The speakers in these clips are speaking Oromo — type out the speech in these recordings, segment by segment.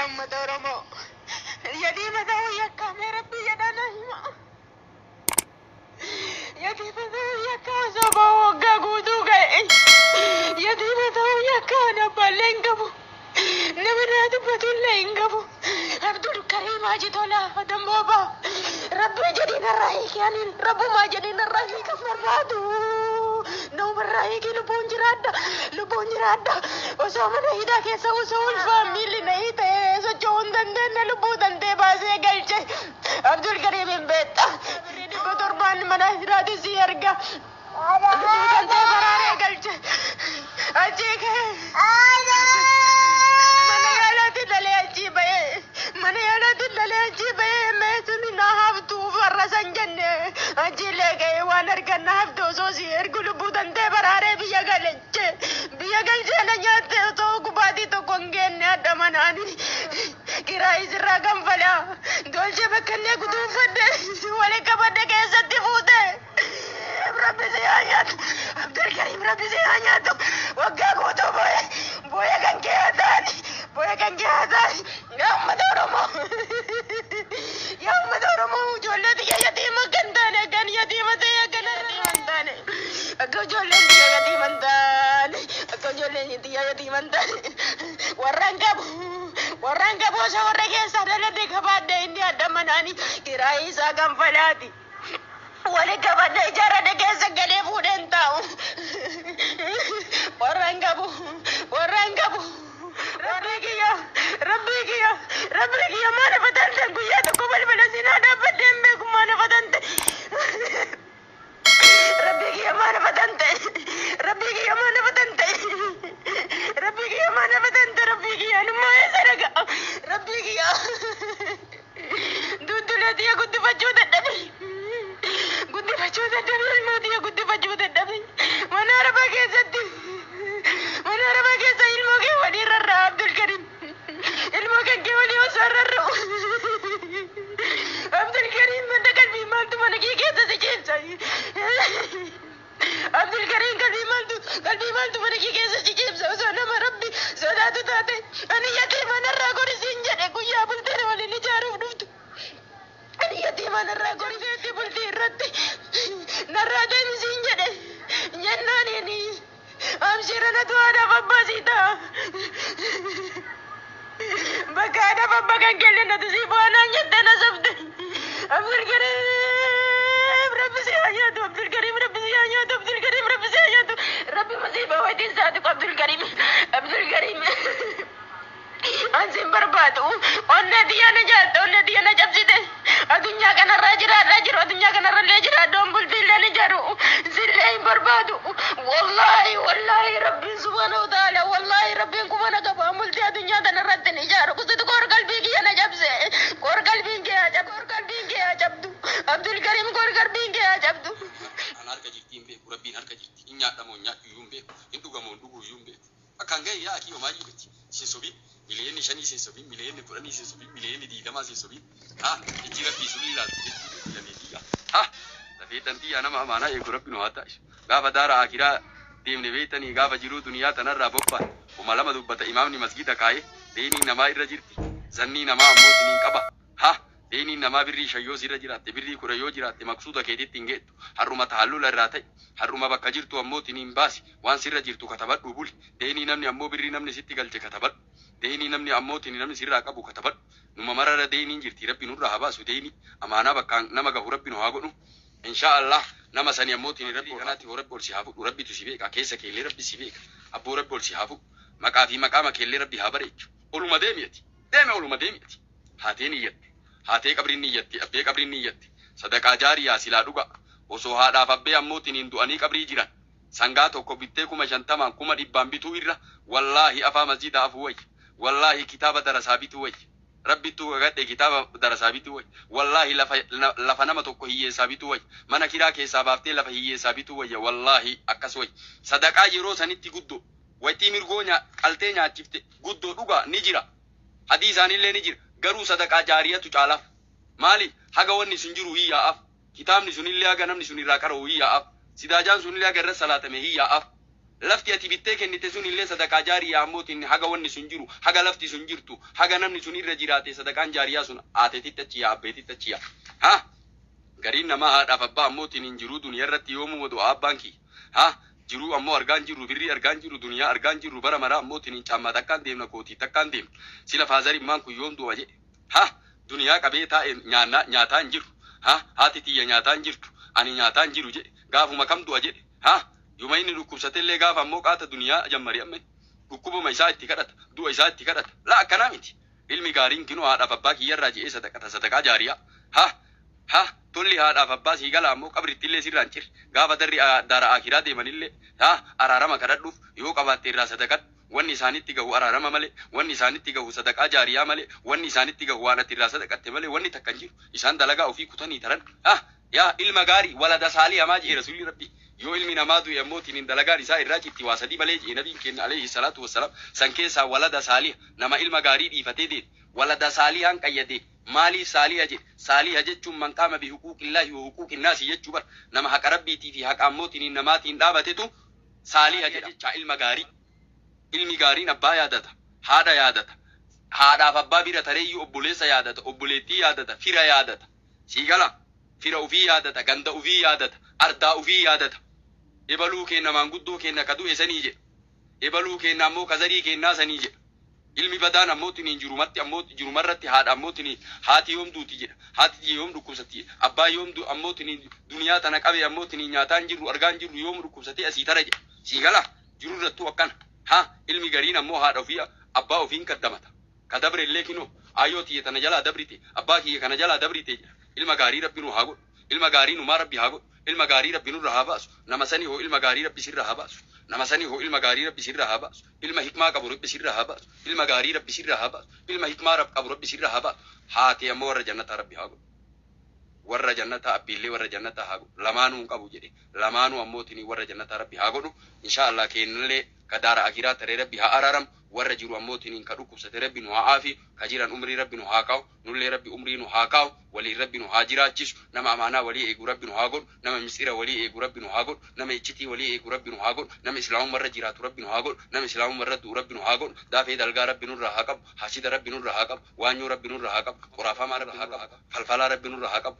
Uummata Oromoo yatiima ta'uu yakkaamee rabbii jedhaa na hima. Yatiima ta'uu yakka osoo ba'u waggaa guutuu ga'e. Yatiima ta'uu yakka ani abbaallee hin qabu. Nama naa dubbatullee hin qabu. Abdul Kariim Haji Tolaa Damboobaa. Rabbii jedhii narraa hiiki aniin rabbumaa jedhii narraa hiika barbaadu. Naumarraa hiiki lubbuun jiraadha. Lubbuun jiraadha. Osoo mana hidhaa keessa osoo ulfaan miilli na hiite socho'uu hin dandeenye lubbuu dandee baasee galche. Abdul Kariim hin beekta. Birrii 700 mana hidhaati si erga. Lubbuu dandee baraaree galche. Achii ka'e. Mana yaalaatti dhalee achii ba'ee. Mana yaalaatti dhalee achii ba'ee meesuni na haftu farra san jenne. Achiillee ga'ee waan argan na haftu osoo si ergu lubbuu dandee baraaree biyya galche. Biyya galchee na nyaatte osoo gubaatii tokko hin geenne adda manaani. Kiraayii sirraa kanfalaa. Dolchee bakka illee guduunfadhe. Waliin qabadhe keessatti fuute. Rabbi si haa nyaatu. Abdul Karim rabbi si haa nyaatu. Waggaa guutuu boo'e. Boo'e kan kee haa ta'ani. Boo'e kan kee haa ta'ani. Yaa uummata Oromoo. Yaa uummata Oromoo ijoollee xiyya yatiima kan taane kan yatiima ta'e akka narra hin taane. Akka ijoolleen xiyya yatiima hin taane. Akka ijoolleen xiyya yatiima hin taane. Warra hin qabu. Warra hin qabu osoo warra keessaa dhaladhe qabaadhe inni adda manaani kiraayii isaa kanfalaati. Waliin qabadhe ijaarradhe keessa galee fuudheen taa'u. Warra hin qabu. Warra hin qabu. Rabbii kiyya. Rabbii kiyya. Rabbii kiyya maal fatante guyyaa tokko balbala sinaa dhaabbadhee hin beeku maal fatante. Rabbii kiyya maal fatante. Rabbii kiyya maal fatante. Rabbii kiyya maal fatante. Rabbii kiyya anummaa eessa dhaga. Rabbii kiyya. Duddulee xiyya guddifachuu dadhabe. Guddifachuu dadhabe ilmoo xiyya guddifachuu dadhabe. Mana arabaa keessatti. Mana arabaa keessa ilmoo kee walii rarra'a Abdul Karim. Ilmoo kan kee walii osoo rarra'u. Abdul Karim madda qalbii maaltu mana kee keessa si ciibsa. Abdul Karim qalbii maaltu mana kee keessa si ciibsa osoo nama rabbi sodaatu taate ani yatiima narraa gori siin jedhe guyyaa bultii waliin ijaaruuf dhuftu. Ani yatiima narraa gori feetti bultii irratti narraa deemi siin jedhe jennaaniini amshira natu haadhaaf abbaa sii ta'a. Bakka haadhaaf abbaa kan kenne natu sii bu'aa jettee na sobde. Abdul Karim rabbi si haa nyaatu Abdul Karim rabbi si haa nyaatu Abdul Karim rabbi si haa nyaatu rabbi musiibaa wayitiin saatiqu Abdul Karim Abdul Karim. Ansi hin barbaadu. Onnee xiyya na nyaatte onnee xiyya na cabsite. Addunyaa kanarraa jiraadhaa jiru addunyaa kanarrallee jiraadhu bultii illee ni jaaru. Sillee hin barbaadu. Wallaahi wallaahi rabbiin subhaanahu wa ta'ala wallaahi rabbiin kuma na qaba bultii addunyaa kanarratti ni ijaaru. Kusitu koor qalbii kiyya na cabse. Koor qalbiin kee haa cabdu. Koor qalbiin kee haa cabdu. Abdul Karim koor qalbiin kee haa cabdu. An harka jirti hin beeku, rabbiin harka jirti. Hin nyaadhamoo hin nyaadhu iyyuu hin beeku, hin dhugamoo hin dhuguu iyyuu hin beeku. Akkaan ga'e yaa akii homaayyuu miti. Sin sobiin 5 miliyoona sin sobiin 10 miliyoona sin sobiin 20 miliyoona sin sobiin. Ha ijji rabbii sun ilaalti jechuudha lafee xiyyaa. Ha lafee xiyyaa nama amaanaa eegu rabbi nu haa taasisu. Gaafa daara akiraa deemne beektanii gaafa jiruu duniyaa tanarraa bobba'an 2000 dubbata imaamni masgida kaa'ee deeniin namaa irra jirti. Zannii namaa ammoo siniin qaba. Ha deeniin namaa birrii 5 yoo sirra jiraatte birrii 10 yoo jiraatte maqsuuda keetitti hin geettu. Har'uma tahallula irraa ta'e har'uma bakka jirtu ammoo tiniin baasi waan sirra jirtu katabadhu buli. Deenii namni ammoo birrii namni sitti galche katabadhu. Deenii namni ammoo tini namni sirraa qabu katabadhu. Numa marara deeniin jirti rabbi nurraa haa baasu deenii amaanaa bakkaan nama gahu rabbi nu haa godhu. Insha Allah nama sani ammoo tini rabbi kanaatti hoo rabbi ol si haa fudhu rabbitu si beeka keessa keellee rabbi si beeka abboo rabbi ol si haa fudhu maqaa fi maqaama keellee rabbi haa bareechu. Oluma deemi ati deeme oluma deemi ati haatee niyyatte haatee qabriin niyyatte abbee qabriin niyyatte sadaqaa jaariyaa silaa dhuga osoo haadhaaf abbee ammoo tiniin du'anii qabrii jiran sangaa tokko bittee 50,000 100,000 bituu irra wallaahi afaa masjiida afuu wayya wallaahi kitaaba darasaa bituu wayya rabbittuu gagadhe kitaaba darasaa bituu wayya wallaahi lafa nama tokko hiyyeessaa bituu wayya mana kiraa keessaa baaftee lafa hiyyeessaa bituu wayya wallaahi akkas wayya sadaqaa yeroo sanitti guddoo waytii mirgoo qaltee nyaachifte guddoo dhugaa ni jira hadiisaanillee ni jira garuu sadaqaa jaariyatu caalaaf maali haga wanni sun jiru hiyyaa'aaf kitaabni sunillee haga namni sun irraa qara'u hiyyaa'aaf sidaajaan sunillee haga irra salaatame hiyyaa'aaf. Lafti ati bittee kennite sun illee sadaqaa jaariyaa ammootiin haga wanni sun jiru, haga lafti sun jirtu, haga namni sun irra jiraate sadaqaan jaariyaa sun aateetitti achi yaa, abbeetitti achi yaa. Ha, gariin namaa haadhaaf abbaa ammootiin hin jiruu duniyaa irratti yoomuma du'a abbaan kiyya. Ha, jiruu ammoo argaan jirru, birrii argaan jirru, duniyaa argaan jirru, bara maraa ammootiin hin caammaa takkaan deemna, kootii takkaan deemna. Sila faazarimmaan kun yoom du'a jedhe. Ha, duniyaa qabee taa'e nyaannaa nyaataa hin jiru. Ha, haati tiyya nyaataa hin jirtu, ani nyaataa hin jiru jedhe. Gaafuma kam du'a jedhe. Ha, yuma inni dhukkubsatellee gaafa ammoo qaata duniyaa jammari amma dhukkubuma isaa itti kadhata, du'a isaa itti kadhata. La akkanaa miti. Ilmi gaariin kinoo haadhaaf abbaa kiyyarraa je'ee sadaqata, sadaqaa jaariyaa. Ha, ha, tolli haadhaaf abbaa sii gala ammoo qabritti illee sirraan cirri. Gaafa darri daara akiraa deemanillee ha araarama kadhadhuuf yoo qabaatte irraa sadaqadhu. Wanni isaanitti gahu araarama malee, wanni isaanitti gahu sadaqaa jaariyaa malee, wanni isaanitti gahu waan ati irraa sadaqatte malee wanni takka hin jiru. Isaan dalagaa ofii kutanii taran. Ha, yaa ilma gaarii walada saalii hamaa jedhe rasuulli rabbi. Yoo ilmi namaa du'e ammoo tiniin dalagaan isaa irraa citti waa sadii malee jedhe nabiin keenya alayhi salaatu wassalaam. San keessaa walada saaliha, nama ilma gaarii dhiifatee deeme. Walada saalihaan qayyade. Maaliif saaliha jedhe? Saaliha jechuun man qaama bi huquuqillaahi wa huquuqinnaasi jechuu bar. Nama haqa rabbiitii fi haqa ammoo tiniin namaatiin dhaabatetu saaliha jedha. Jecha ilma gaarii. Ilmi gaariin abbaa yaadata, haadha yaadata. Haadhaaf abbaa bira tareeyyuu obboleessa yaadata, obboleettii yaadata, fira yaadata. Sii gala? Fira ufii yaadata, ganda ufii yaadata, ardaa ufii yaadata. Ebaluu keenna maanguddoo keenna ka du'e sanii jedha. Ebaluu keenna ammoo ka zarii keennaa sanii jedha. Ilmi badaan ammoo tiniin jirumatti ammoo jirumarratti haadha ammoo tiniin haati yoom duuti jedha. Haati yoom dhukkubsatti jedha. Abbaa yoom ammoo tiniin duniyaa tana qabe ammoo tiniin nyaataan jirru argaan jirru yoom dhukkubsatee asii tara jedha. Sii gala? Jirurrattuu akkana. Ha, ilmi gariin ammoo haadha ofii abbaa ofiin kaddamata. Ka dabre illee kinoo ayyoo tiyya tana jalaa dabrite, abbaa kiyya kana jalaa dabrite jedha. Ilma gaarii rabbi nu haa godhu. Ilma gaarii numaa rabbi haa godhu. Ilma gaarii rabbi nurra haa baasu. Nama sanii hoo ilma gaarii rabbi sirra haa baasu. Nama sanii hoo ilma gaarii rabbi sirra haa baasu. Ilma hikmaa qabu rabbi sirra haa baasu. Ilma gaarii rabbi sirra haa baasu. Ilma hikmaa qabu rabbi sirra haa baasu. Haati ammoo warra jannataa rabbi haa godhu. Warra jannataa abbiillee warra jannataa haa godhu. Lamaanuu hin qabu jedhe. Lamaanuu ammoo tinii warra jannataa rabbi haa godhu. Insha Allah kennallee ka daara akiraa taree rabbi haa araaramu. Warra jiru ammoo tiniin ka dhukkubsate rabbi nu haa aafi. Ka jiran umrii rabbi nu haa kaa'u. Nullee rabbi umrii nu haa kaa'u. Waliin rabbi nu haa jiraachisu. Nama amaanaa walii eegu rabbi nu haa godhu. Nama misira walii eegu rabbi nu haa godhu. Nama iccitii walii eegu rabbi nu haa godhu. Nama islaamummaa irra jiraatu rabbi nu haa godhu. Nama islaamummaa irra du'u rabbi nu haa godhu. Daafee dalgaa rabbi nurraa haa qabu. Hasida rabbi nurraa haa qabu. Waanyoo rabbi nurraa haa qabu. Qoraafamaa rabbi nurraa haa qabu. Falfalaa rabbi nurraa haa qabu.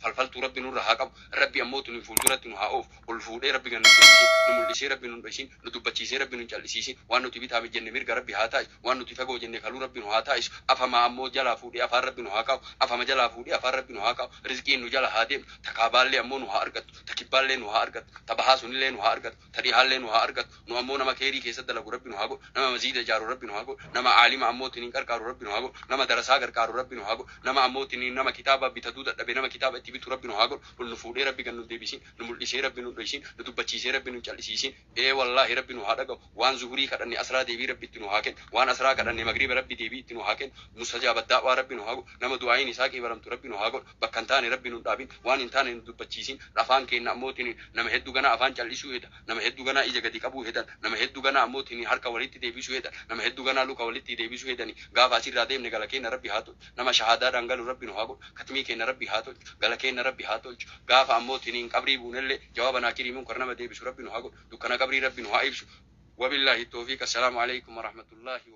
Falfaltuu rabbi nurraa haa qabu. Rabbi ammoo tuni fuulduratti nu haa oofu. Ol fuudhee rabbi gan nu deebisin. Nu mul'isee rabbi nu dho'isin. Nu dubbachiisee rabbi nu callisiisin. Waan nuti bitaa jenne mirga rabbi haa taa'isu. Waan nuti fagoo jenne kaluu rabbi nu haa taa'isu. Afamaa ammoo jalaa fuudhee afaan rabbi nu haa kaa'u. Afama jalaa fuudhee afaan rabbi nu haa kaa'u. Rizqiin nu jala haa deemtu. Takaabaallee ammoo nu haa argattu. Takibbaallee nu haa argattu. Tabahaa sunillee nu haa argattu. Tadhihaallee nu haa argattu. Nu ammoo nama keerii keessa dalagu rabbi nu haa godhu. Nama masiida ijaaru rabbi nu haa godhu. Nama aalima ammoo tiniin qarqaaru rabbi nu haa godhu. Nama darasaa gargaaru rabbi nu haa godhu. Nama ammoo tiniin nama kitaaba bitatuu dadhabe nama kitaaba itti bitu rabbi nu haa godhu. Ol nu fuudhee rabbi gan nu deebisin. Nu mul'isee rabbi nu dho'isin. Nu dubbachiisee rabbi nu callisiisin. Ee wallaahi rabbi nu haa dhaga'u. Waan zuhurii kadhanne asraa deebii rabbi itti nu haa kennu. Waan asraa kadhanne magriba rabbi deebii itti nu haa kennu. Mustajaaba da'waa rabbi nu haa godhu. Nama du'aayin isaa qeebalamtu rabbi nu haa godhu. Bakka hin taane rabbi nu dhaabin. Waan hin taane nu dubbachiisin. Afaan keenya ammoo tiniin nama hedduu ganaa afaan callisuu heda. Nama hedduu ganaa ija gadi qabuu hedan. Nama hedduu ganaa ammoo tiniin harka walitti deebisuu hedan. Nama hedduu ganaa luka walitti deebisuu hedani. Gaafa asirraa deemne gala keenya rabbi haa tolchu. Nama shahaadaadhaan galu rabbi nu haa godhu. Katmii keenya rabbi haa tolchu. Gala keenya rabbi haa tolchu. Gaafa ammoo tiniin qabrii buunellee jawaaba naakirii munkar nama deebisu rabbi nu haa godhu. Dukkana qabrii rabbi nu haa ibsu. Wabillaahi tawfiiq. Assalaamu alaikum warahmatullaahi.